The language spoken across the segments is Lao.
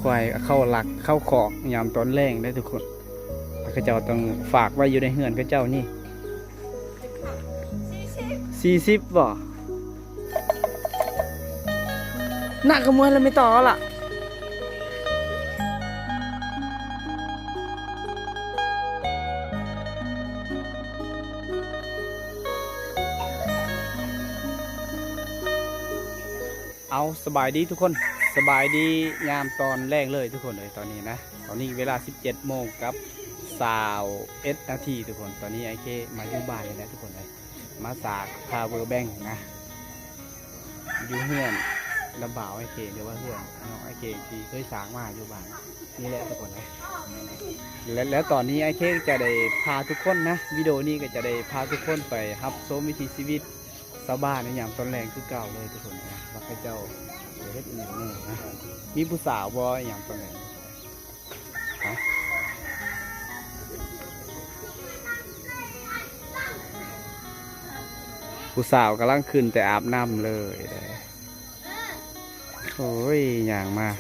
ຄວາຍເຂົ້າຫຼັກເຂົ້າຄອກຍາມຕອນແລງເດ້ທຸກຄົນ ແລ້ວເຂົາເຈົ້າຕ້ອງຝາກໄວ້ຢູ່ໃນເຮືອນເຂົາເຈົ້ານີ້ ສີ່ສິບ ສີ່ສິບບໍ? ໜ້າກະເມື່ອຍແລ້ວ ໄມ່ຕໍ່ລະ. ເອົາ ສະບາຍດີທຸກຄົນ ສະບາຍດີຍາມຕອນແລງເລີຍທຸກຄົນເອີຍ. ຕອນນີ້ນະ ຕອນນີ້ເວລາສິບເຈັດໂມງກັບຊາວເອັດນາທີທຸກຄົນ. ຕອນນີ້ອ້າຍເຄມາຢູ່ບ້ານນີ້ແຫຼະທຸກຄົນເອີຍ ມາສາກພາວເວີແບັງນະ ຢູ່ເຮືອນລະບ່າວອ້າຍເຄ ຫຼືວ່າເຮືອນນ້ອງອ້າຍເຄທີ່ເຄີຍສ້າງມາຢູ່ບ້ານນີ້ແຫຼະທຸກຄົນເອີຍ. ແລະ ແລ້ວຕອນນີ້ອ້າຍເຄຈະໄດ້ພາທຸກຄົນນະ ວິດີໂອນີ້ກໍຈະໄດ້ພາທຸກຄົນໄປຮັບຊົມວິຖີຊີວິດ ຊາວບ້ານໃນຍາມຕອນແລງຄືເກົ່າເລີຍທຸກຄົນນະ ວ່າເຂົາເຈົ້າຈະເຮັດອີ່ຫຍັງແດ່ນະ. ມີຜູ້ສາວບໍ່ຍາມຕອນແລງ? ຮະ? ຜູ້ສາວກຳລັງຂຶ້ນແຕ່ອາບນ້ຳເລີຍເດ້. ໂອ້ຍ ຍ່າງມາ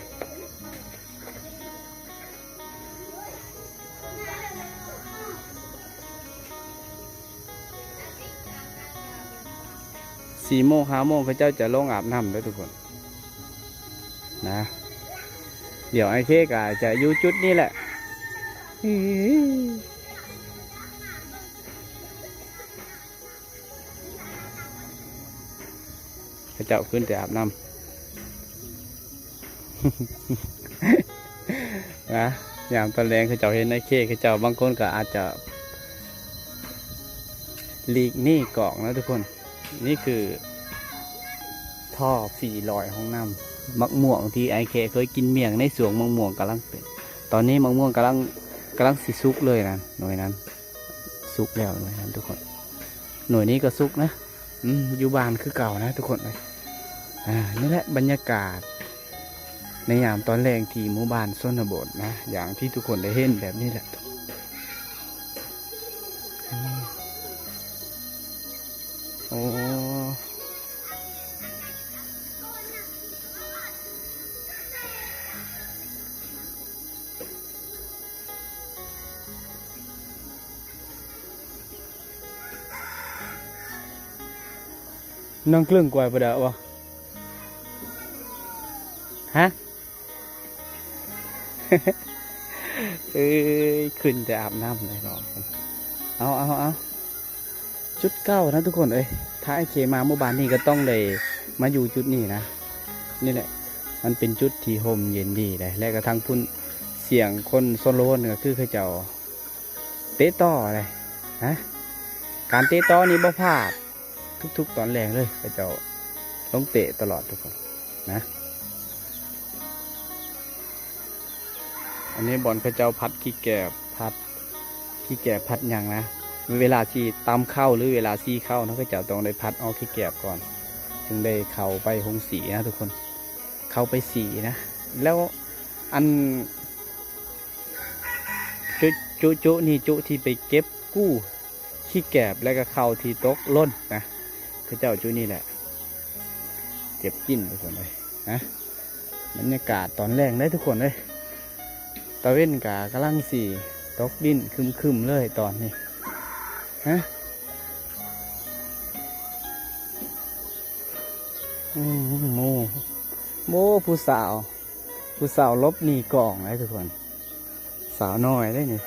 ສີ່ໂມງ ຫ້າໂມງ ເຂົາເຈົ້າຈະລົງອາບນ້ຳເດີທຸກຄົນນະ. ດຽວອ້າຍເຄກໍຈະຢູ່ຈຸດນີ້ແຫຼະ. ເຂົາເຈົ້າຂຶ້ນແຕ່ອາບນ້ຳ ນະ. ຍາມຕອນແລງເຂົາເຈົ້າເຫັນອ້າຍເຄ ເຂົາເຈົ້າບາງຄົນກໍອາດຈະຫຼີກໜີກອງນະທຸກຄົນ. ນີ້ຄືທໍ່ຟຣີລອຍຂອງນ້ຳ ໝາກມ່ວງທີ່ອ້າຍເຄເຄີຍກິນມ້ຽງໃນສວນໝາກມ່ວງກຳລັງເປັນ. ຕອນນີ້ໝາກມ່ວງກຳລັງ ກຳລັງຊິສຸກເລີຍນະ ໜ່ວຍນັ້ນ. ສຸກແລ້ວໜ່ວຍນັ້ນທຸກຄົນ ໜ່ວຍນີ້ກໍສຸກນະ. ອືມ ຢູ່ບ້ານຄືເກົ່ານະທຸກຄົນເອີຍ. ອາ ນີ້ແຫຼະບັນຍາກາດໃນຍາມຕອນແລງທີ່ໝູ່ບ້ານຊົນນະບົດນະ ຢ່າງທີ່ທຸກຄົນໄດ້ເຫັນແບບນີ້ແຫຼະ. ໂອ້ ນ້ອງເກິ່ງກວ່າບໍ່ດາວະ? ຮະ? ເອີຍ ຂຶ້ນແຕ່ອາບນ້ຳເລີຍເນາະ. ເອົາ ເອົາ ເອົາ ຈຸດເກົ່ານະທຸກຄົນເອີຍ. ຖ້າອ້າຍເຄມາໝູ່ບ້ານນີ້ກໍຕ້ອງໄດ້ມາຢູ່ຈຸດນີ້ນະ. ນີ້ແຫຼະ ມັນເປັນຈຸດທີ່ຮົ່ມເຢັນດີເດ້ ແລະກະທັງພຸ້ນ ສຽງຄົນຊົນລະບົດກໍຄືເຂົາເຈົ້າເຕະຕໍ່ເດ້ນະ. ການເຕະຕໍ່ນີ້ບໍ່ພາດ ທຸກໆຕອນແລງເລີຍ ເຂົາເຈົ້າລົງເຕະຕະຫຼອດທຸກຄົນນະ. ອັນນີ້ບ່ອນເຂົາເຈົ້າຜັດຂີ້ແກບ ຜັດຂີ້ແກບ ຜັດຫຍັງນະ. ເວລາຊິຕຳເຂົ້າ ຫຼືເວລາສີເຂົ້ານະ ເຂົາເຈົ້າຕ້ອງໄດ້ຜັດອອກຂີ້ແກບກ່ອນ ຈຶ່ງໄດ້ເຂົ້າໄປໂຮງສີນະທຸກຄົນ ເຂົ້າໄປສີນະ. ແລ້ວອັນ ຈຸ ຈຸ ຈຸນີ້ ຈຸທີ່ໄປເກັບກູ້ ຂີ້ແກບ ແລະກະເຂົ້າທີ່ຕົກຫຼົ່ນນະ ເຂົາເຈົ້າຈຸນີ້ແຫຼະ ເກັບກິນທຸກຄົນເອີຍນະ. ບັນຍາກາດຕອນແລງເດ້ທຸກຄົນເອີຍ ຕາເວັນກະກຳລັງຊິຕົກດິນ ຄຶ້ມໆເລີຍຕອນນີ້ນະ. ອືມ ໂມ ໂມ ຜູ້ສາວ ຜູ້ສາວຫຼົບໜີກອງເດ້ທຸກຄົນ ສາວນ້ອຍເດ້ນີ້.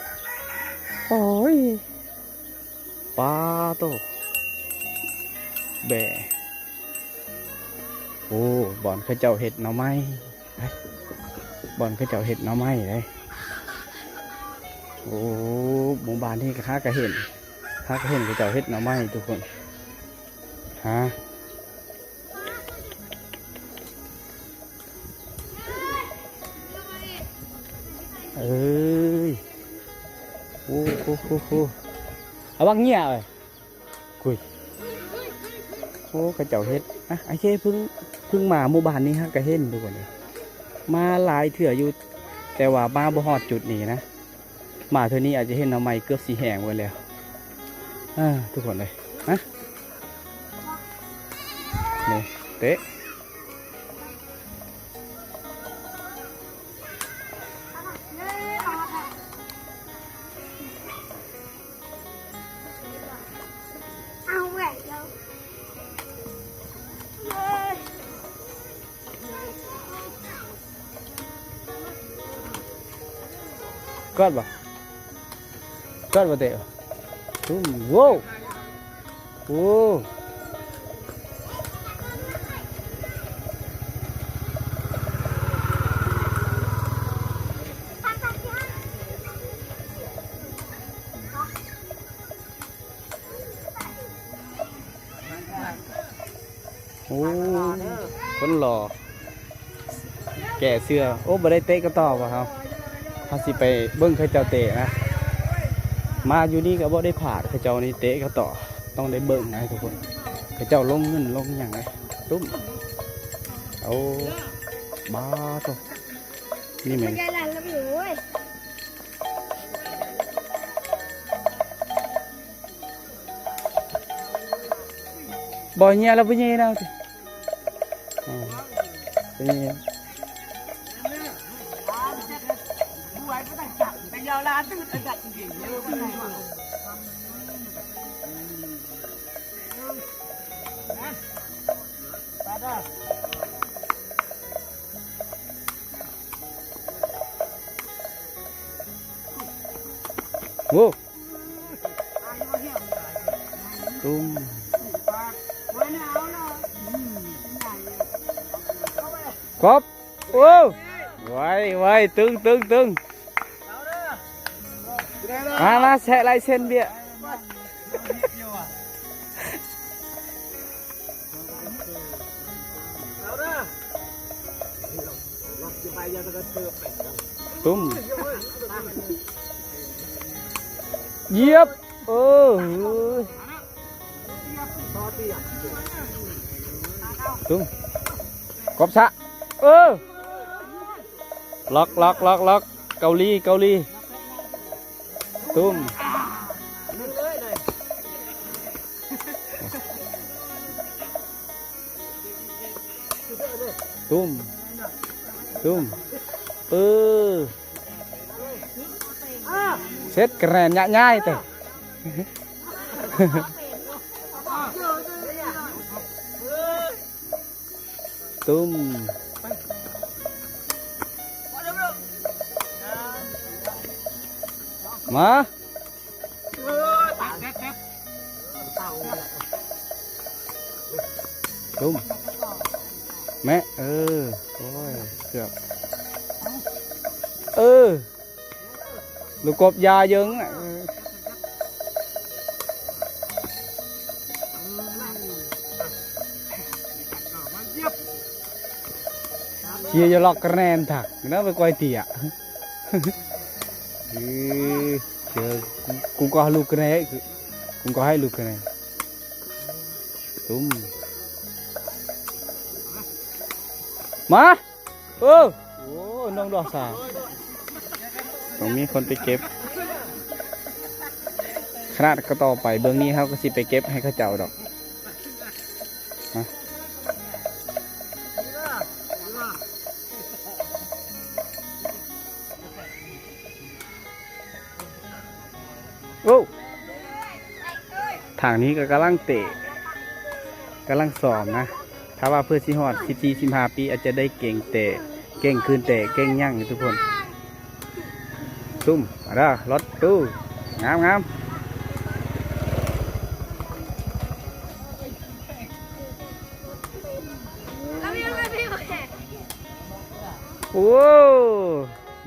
ໂອ້ຍ ປາໂຕ ແບ ໂອ້ ບ່ອນເຂົາເຈົ້າເຮັດໜໍ່ໄມ້ ບ່ອນເຂົາເຈົ້າເຮັດໜໍ່ໄມ້ເດ້. ໂອ້ ໝູ່ບ້ານນີ້ກໍຫາກະເຫັນ ຫາກະເຫັນເຂົາເຈົ້າເຮັດໜໍ່ໄມ້ທຸກຄົນ ຫາ ເອີຍ ໂອ້ໂຫ ໂອ້ໂຫ ເອົາບັກເຫຍື້ອເອີຍ ກຸຍ ໂອ້ ເຂົາເຈົ້າເຮັດ ອ່ະ ໂອເຄ ເພິ່ງ ເພິ່ງມາໝູ່ບ້ານນີ້ ຫາກະເຫັນທຸກຄົນເອີຍ ມາຫຼາຍເທື່ອຢູ່ ແຕ່ວ່າມາບໍ່ຮອດຈຸດນີ້ນະ. ມາເທື່ອນີ້ອາດຈະເຫັນໜໍ່ໄມ້ເກືອບຊິແຫ້ງເບິດແລ້ວ ເອີ ທຸກຄົນເອີຍ ຮະ ນີ້ ເຕະ ໂ ກອດບໍ່? ກອດບໍ່ເຕະ? ຕຸ້ມ ໂວ້ ໂອ້ ໂອ້ ຄົນຫຼໍ່ ແກ່ເສື້ອ. ໂອ້ ບໍ່ໄດ້ເຕະກະຕໍ້ບໍ່ເຮົາ? ເຮົາຊິໄປເບິ່ງເຂົາເຈົ້າເຕະນະ. ມາຢູ່ນີ້ກໍບໍ່ໄດ້ພາດ ເຂົາເຈົ້ານີ້ເຕະກະຕໍ້ ຕ້ອງໄດ້ເບິ່ງນະທຸກຄົນ. ເຂົາເຈົ້າລົງເງິນລົງຫຍັງເດ້. ຕຸ້ມ ໂອ້ ບາໂຕ ນີ້ແມ່ນ ບໍ່ເຫຍລະບໍ່ເຫຍນຳຕິ. ອໍ ເປັນຫຍັງ? ໂອ້ ຕຸ້ມ ຄົບ. ໂອ້ ໄວໆ ຕຶງໆໆ ມາ ມາ ແຊະລາຍເຊັນເບ້ຍ. ຕຸ້ມ ຢຽບ ເອີ ຕຸ້ມ ກົບສະ ເອີ ລັອກ ລັອກ ລັອກ ລັອກ ເກົາຫຼີ ເກົາຫຼີ ຕຸ້ມ ຕຸ້ມ ຕຸ້ມ ເອີ ເສັດກະແໜ່ນຍະຍາຍແຕ່ ຕຸ້ມ ມາ ຕຸ້ມ ແມະ ເອີ ໂອ້ຍ ເກືອບ ເອີ ລູກກົບຢາເຢິງນະ ເອີ ເຊຍຢ່າລັອກກະແໜ່ນທັກນະ ໄປກວາຍເຕຍ ເອີ ເຈີ ກູກໍລູກກະແໜ່ ກູກໍໃຫ້ລູກກະແໜ່ ຕຸ້ມ ມາ. ເອີ ໂອ້ ນ້ອງດອກສາວ ຕ້ອງມີຄົນໄປເກັບ ຂະໜາດກະຕໍ່ໄປເບື້ອງນີ້ ເຮົາກໍຊິໄປເກັບໃຫ້ເຂົາເຈົ້າດອກ ຮະ. ໂອ້ ທາງນີ້ກໍກຳລັງເຕະ ກຳລັງຊ້ອມນະ ຖ້າວ່າເພື່ອຊິຮອດສິບສີ່ ສິບຫ້າປີ ອາດຈະໄດ້ເກັ່ງເຕະ ເກັ່ງຄືນເຕະ ເກັ່ງຫຍັງທຸກຄົນ ຕຸ້ມ ມາເດີ ລັອດຕູ້ ງາມໆ. ໂອ້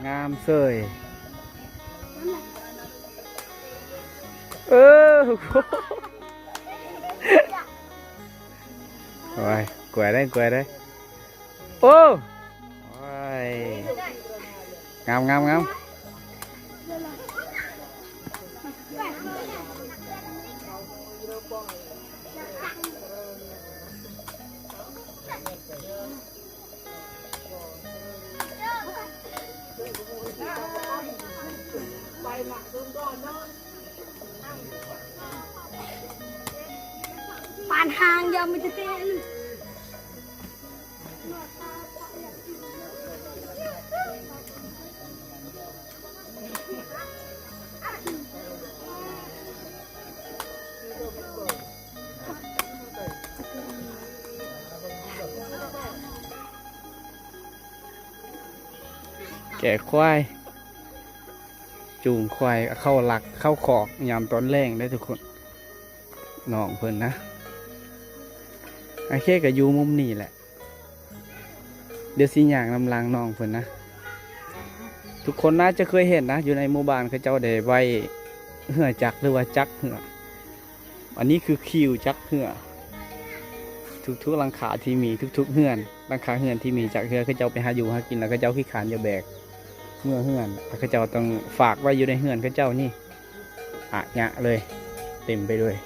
ງາມເສີຍ ເອີ ໂອ້ຍ ກວຍໄດ້ ກວຍໄດ້ ໂອ້ ໂອ້ຍ ງາມ ງາມ ງາມ. ປານຫາງຢາມັນຈະເຕະ. ແກ່ຄວາຍ. ຈູງຄວາຍເຂົ້າລັກເຂົ້າຄອກຍາມຕອນແລງເດ້ທຸກຄົນ. ນ້ອງເພິ່ນນະ ໂອເຄ ກໍຢູ່ມຸມນີ້ແຫຼະ. ດຽວຊິຍ່າງນຳຫຼັງນ້ອງເພິ່ນນະ. ທຸກຄົນໜ້າຈະເຄີຍເຫັນນະ ຢູ່ໃນໝູ່ບ້ານເຂົາເຈົ້າໄດ້ໄວ້ເຮືອຈັກ ຫຼືວ່າຈັກເຮືອ. ອັນນີ້ຄືຄິວຈັກເຮືອ. ທຸກໆຫຼັງຄາທີ່ມີ ທຸກໆເຮືອນ ຫຼັງຄາເຮືອນທີ່ມີຈັກເຮືອ ເຂົາເຈົ້າໄປຫາຢູ່ຫາກິນ ແລ້ວເຂົາເຈົ້າຂີ້ຄ້ານຈະແບກເມືອເຮືອນ ແລ້ວເຂົາເຈົ້າຕ້ອງຝາກໄວ້ຢູ່ໃນເຮືອນເຂົາເຈົ້ານີ້ ອະຍະເລີຍ ເຕັມໄປດ້ວຍ.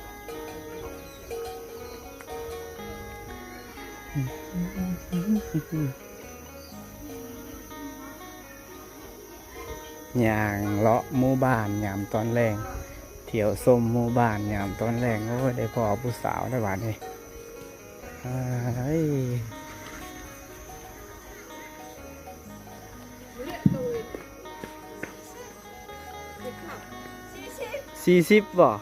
ຍ່າງເລາະໝູ່ບ້ານຍາມຕອນແລງ ທ່ຽວຊົມໝູ່ບ້ານຍາມຕອນແລງ. ໂອ້ຍ ໄດ້ພໍ້ຜູ້ສາວແລ້ວບາດນີ້. ເອີຍ ສີ່ສິບບໍ່? ອ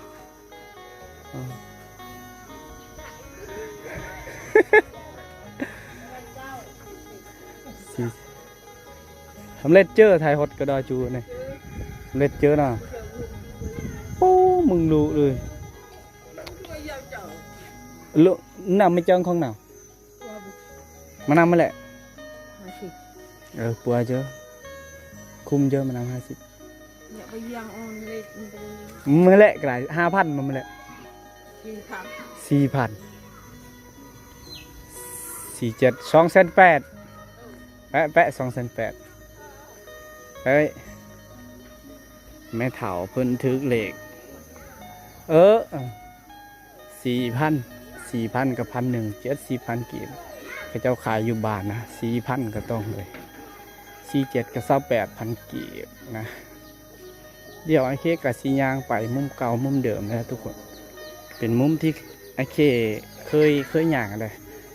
ໍ ສຳເລັດເຈີ ຖ່າຍຮອດກະດາຈູນີ້ ສຳເລັດເຈີນະ. ໂອ້ ມຶງລຸເລີຍ ລຸ ນ້ຳໄມ່ເຈີຂອງເຮົາ ມານຳມາແຫຼະ. ຫ້າສິບ ເອີ ປົວເຈີ ຄຸ້ມເຈີ ມານຳຫ້າສິບ. ຢ່າໄປວຽງອອນເລກ ມັນເປັນ ມື້ແລກກໍໄດ້ ຫ້າພັນ ມາມື້ແລກ ສີ່ພັນ ສີ່ພັນ ສີ່ເຈັດ ສອງແສນແປດ ແປະໆ ສອງແສນແປດ. ເອີຍ ແມ່ເຖົ້າເພິ່ນຖືກເລກ ເອີ ສີ່ພັນ ສີ່ພັນກັບພັນໜຶ່ງ ເຈັດສິບພັນກີບ. ເຂົາເຈົ້າຂາຍຢູ່ບ້ານນະ ສີ່ພັນກໍຕ້ອງເລີຍ ສີ່ເຈັດກໍຊາວແປດພັນກີບນະ. ດຽວອ້າຍເຄກໍຊິຍ່າງໄປມຸມເກົ່າມຸມເດີມນະທຸກຄົນ ເປັນມຸມທີ່ອ້າຍເຄເຄີຍ ເຄີຍຍ່າງເດ້.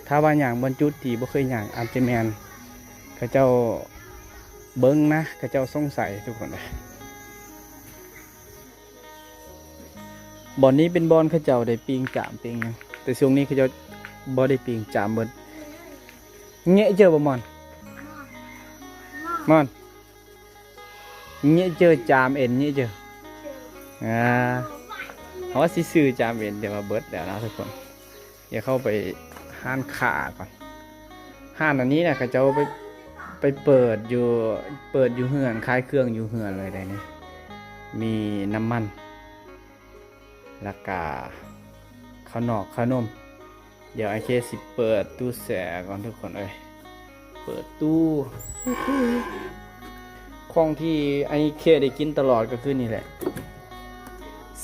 ຖ້າວ່າຍ່າງບ່ອນຈຸດທີ່ບໍ່ເຄີຍຍ່າງ ອາດຈະແມ່ນເຂົາເຈົ້າເບິ່ງນະ ເຂົາເຈົ້າສົງໄສທຸກຄົນເດ້. ບ່ອນນີ້ເປັນບ່ອນເຂົາເຈົ້າໄດ້ປີ້ງຈາມປີ້ງຫຍັງ ແຕ່ຊ່ວງນີ້ເຂົາເຈົ້າບໍ່ໄດ້ປີ້ງຈາມເບິດ. ເງະເຈີບໍ່ມອນ ມອນ ເງະເຈີຈາມເອັນ ເງະເຈີ ອ່າ ເຮົາວ່າຊິຊື້ຈາມເອັນ ແຕ່ວ່າເບິດແລ້ວນະທຸກຄົນ. ດຽວເຂົ້າໄປຮ້ານຄ້າກ່ອນ. ຮ້ານອັນນີ້ນະ ເຂົາເຈົ້າໄປ ໄປເປີດຢູ່ ເປີດຢູ່ເຮືອນ ຂາຍເຄື່ອງຢູ່ເຮືອນເລີຍໄດ໋ນີ້. ມີນ້ຳມັນ ແລ້ວກະເຂົ້ານອກເຂົ້າໜົມ. ດຽວອ້າຍເຄຊິເປີດຕູ້ແຊ່ກ່ອນທຸກຄົນເອີຍ. ເປີດຕູ້. ຂອງທີ່ອ້າຍເຄໄດ້ກິນຕະຫຼອດກໍຄືນີ້ແຫຼະ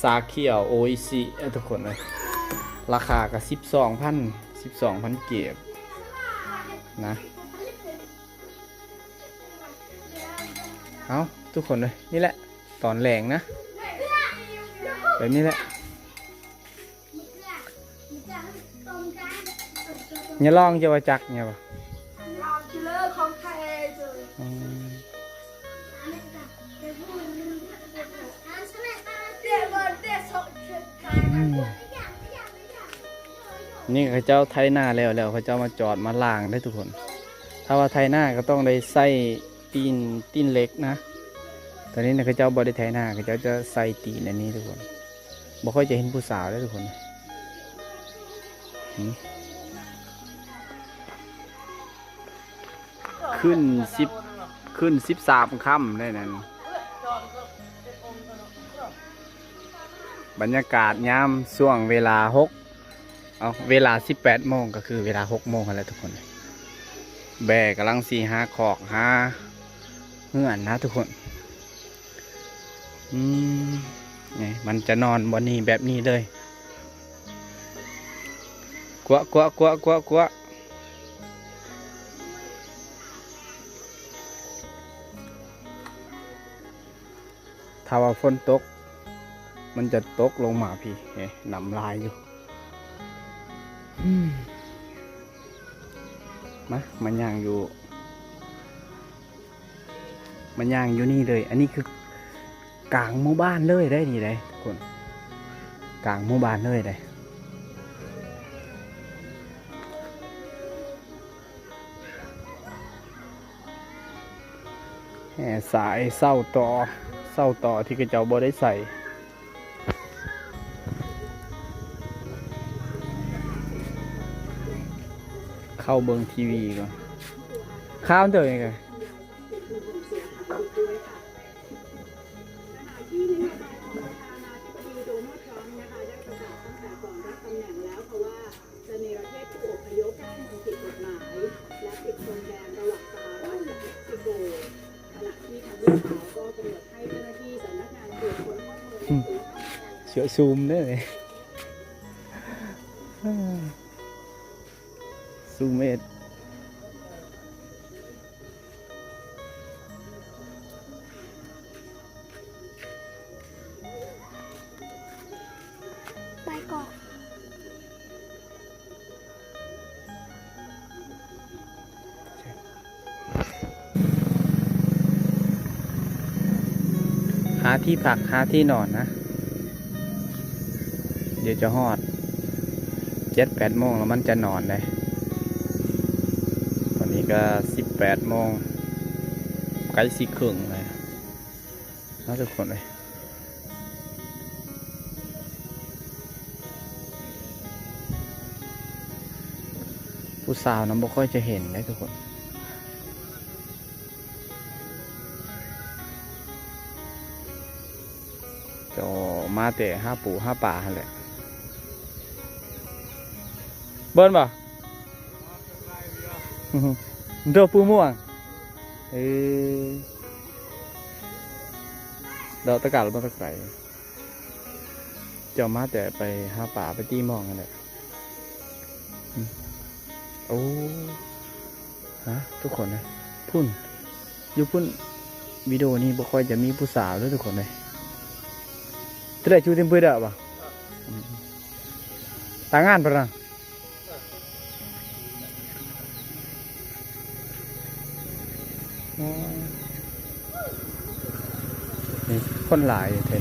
ຊາຂຽວໂອອິຊິ ເອີ ທຸກຄົນເອີຍ. ລາຄາກໍສິບສອງພັນ ສິບສອງພັນກີບນະ. ເອົ້າ ທຸກຄົນເອີຍ ນີ້ແຫຼະ ຕອນແລງນະ ແບບນີ້ແຫຼະ. ຢ່າລອງ ຢ່າວ່າຈັກ ຢ່າວ່າ ອືມ ອືມ. ນີ້ເຂົາເຈົ້າໄຖນາແລ້ວ ແລ້ວເຂົາເຈົ້າມາຈອດມາລ້າງເດ້ທຸກຄົນ. ຖ້າວ່າໄຖນາກໍຕ້ອງໄດ້ໃຊ້ຕີນ ຕີນເຫຼັກນະ. ຕອນນີ້ນະ ເຂົາເຈົ້າບໍ່ໄດ້ໄຖນາ ເຂົາເຈົ້າຈະໃສ່ຕີນອັນນີ້ທຸກຄົນ. ບໍ່ຄ່ອຍຈະເຫັນຜູ້ສາວເດ້ທຸກຄົນ. ຫື ຂຶ້ນສິບ ຂຶ້ນສິບສາມຄ່ຳໄດ້ນັ້ນ. ບັນຍາກາດຍາມຊ່ວງເວລາຫົກ ເອົາ ເວລາສິບແປດໂມງ ກໍຄືເວລາຫົກໂມງຫັ້ນແຫຼະທຸກຄົນ. ແບ້ກຳລັງຊິຫາຄອກຫາເຮືອນນະທຸກຄົນ. ອືມ ນີ້ ມັນຈະນອນບ່ອນນີ້ແບບນີ້ເລີຍ. ກົວະ ກົວະ ກົວະ ກົວະ ກົວະ. ຖ້າວ່າຝົນຕົກ ມັນຈະຕົກລົງມາພີ້ ເອີ ນ້ຳຫຼາຍຢູ່. ອືມ ມາ ມາຍ່າງຢູ່ ມາຍ່າງຢູ່ນີ້ເລີຍ. ອັນນີ້ຄືກາງໝູ່ບ້ານເລີຍເດ້ນີ້ເດ້ທຸກຄົນ ກາງໝູ່ບ້ານເລີຍເດ້. ແຫ່ສາຍເຊົ້າຕໍ່ ເສົາຕໍທີ່ເຂົາເຈົ້າບໍ່ໄດ້ໃສ່. ເຂົ້າເບິ່ງທີວີກ່ອນ. ຂ້າມເດີນີ້ກະ ອືມ ເສື້ອຊູມເດ້ ຊູມເອັດ. ໄປເກາະ. ຫາທີ່ພັກ ຫາທີ່ນອນນະ. ດຽວຈະຮອດເຈັດແປດໂມງແລ້ວ ມັນຈະນອນເດ້. ຕອນນີ້ກະສິບແປດໂມງ ໃກ້ຊິເຄິ່ງແລ້ວ. ເນາະ ທຸກຄົນເອີຍ. ຜູ້ສາວນຳບໍ່ຄ່ອຍຈະເຫັນເດ້ທຸກຄົນ. ເຈົ້າມາແຕ່ຫາປູຫາປາຫັ້ນແຫຼະ. ເບິ່ງບໍ່? ດອກປູມ່ວງ. ເອີ ດອກຕະກາລບໍ່ຕະໄກ. ເຈົ້າມາແຕ່ໄປຫາປາ ໄປຕີມອງຫັ້ນແຫຼະ. ອືມ ໂອ້ ຮະ ທຸກຄົນເອີຍ. ພຸ້ນ ຢູ່ພຸ້ນ ວິດີໂອນີ້ບໍ່ຄ່ອຍຈະມີຜູ້ສາວເດີທຸກຄົນເອີຍ. ຈະໄດ້ຈູເຕັມເປີດເດີບໍ່? ອືມ ຕາງງານປະນະ. ໂອ້ ນີ້ຄົນຫຼາຍແທ້.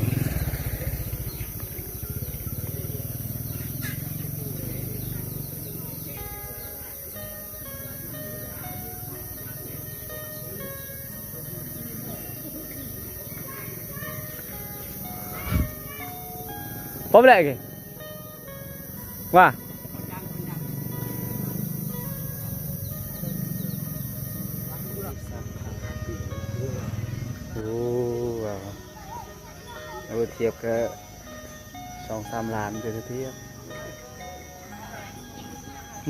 ພໍແລ້ວ ວ່າ ໂອ້ ວ່າ ເອົາທຽບກະສອງສາມລ້ານ ເປັນທຽບ.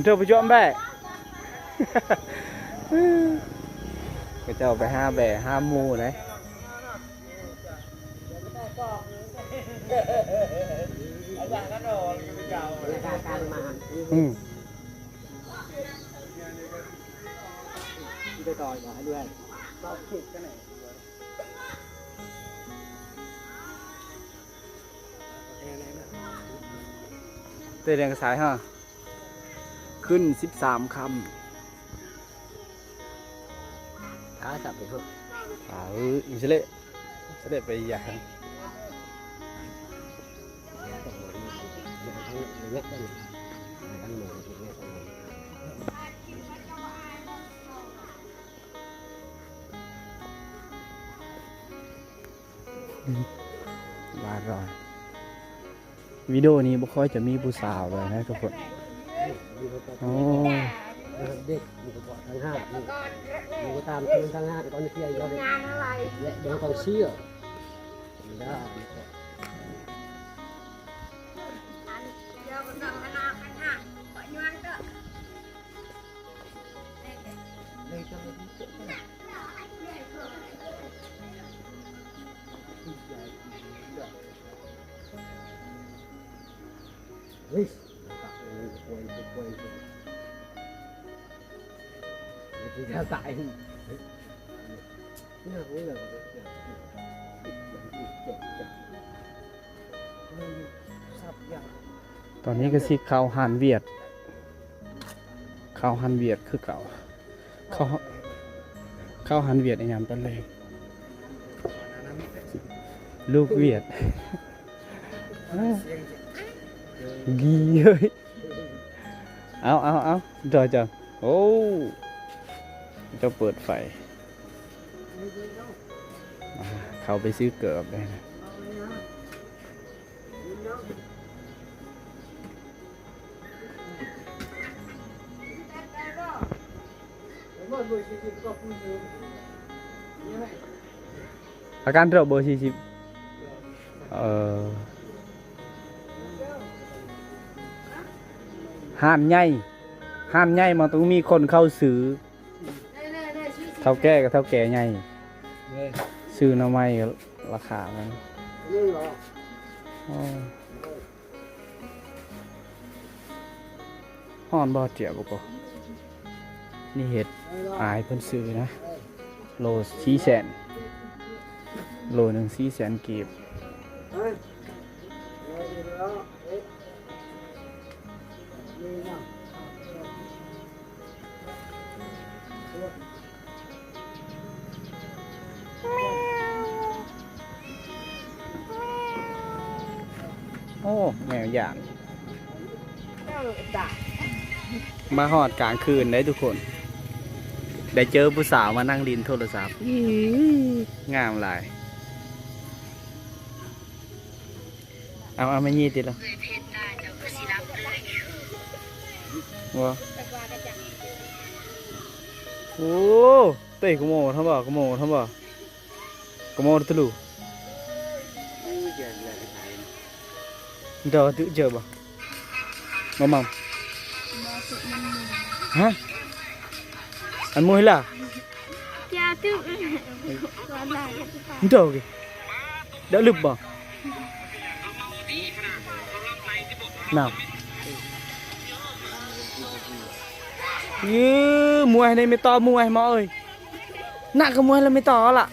ເຈົ້າໄປຈອມແບ້ ເຂົາເຈົ້າໄປຫາແບ້ຫາໝູເດ້. ອືມ ເຕແດງກະສາຍຮະ. ຂຶ້ນສິບສາມຄ່ຳ ຖ້າສັບໄປເຖາະ ອ່າ ເອີ ອີສະເລ ສະເລໄປຢາກ ອືມ ບາດລອຍ. ວິດີໂອນີ້ບໍ່ຄ່ອຍຈະມີຜູ້ສາວເລີຍນະທຸກຄົນ. ໂອ້ ເດັກຢູ່ເກາະທາງຫາດນີ້ ຢູ່ຕາມເທິງທາງຫາດ ກອງເຊຍຢູ່ ງານອະໄລ ແລະ ກອງເຊຍ ຕອນນີ້ກະຊິເຂົ້າຮ້ານຫວຽດ ເຂົ້າຮ້ານຫວຽດຄືເກົ່າ. ເຂົ້າ ເຂົ້າຮ້ານຫວຽດອີ່ຫຍັງຕອນແລງ ລູກຫວຽດ ກີເອີຍ. ເອົາ ເອົາ ເອົາ ດອຍເຈົ້າ. ໂອ້ ເຈົ້າເປີດໄຟ. ອ່າ ເຂົ້າໄປຊື້ເກີບເລີຍນະ. ອາການໂລເບີສີ່ສິບ ເອີ ຮ້ານໃຫຍ່ ຮ້ານໃຫຍ່ມັນຕ້ອງມີຄົນເຂົ້າຊື້ ເຖົ້າແກ່ກໍເຖົ້າແກ່ໃຫຍ່ ຊື້ໜໍ່ໄມ້ກໍລາຄາມັນ ໂອ້ ຮ້ອນບໍ່ ເຈຍບໍ່ກໍ ນີ້ເຫັດ ອາຍເພິ່ນຊື້ນະ ໂລສີ່ແສນ ໂລໜຶ່ງສີ່ແສນກີບ. ໂອ້ ແມວຢ້ານ ເອີ ດາ ມາຮອດກາງຄືນໄດ໋ທຸກຄົນ ໄດ້ເຈີຜູ້ສາວມານັ່ງຫຼິ້ນໂທລະສັບ ອີ ງາມຫຼາຍ. ເອົາ ເອົາແມ່ຍິງຕິລະ ບໍ່ ໂອ້ ເຕະກະໂມທັນບໍ່ ກະໂມທັນບໍ່ ກະໂມຕະລຸ ເດີ ເຈີບໍ່ ບໍ່ມັງ ຮະ ອັນໂມຍລະ ເດີ ເດີ ເດີ ເດີ ລຶບບໍ່ ນຳ ຍື ມວຍໃນແມ່ຕໍ່ມວຍໝໍເອີຍ ໜັກກະມວຍລະແມ່ຕໍ່ລະ.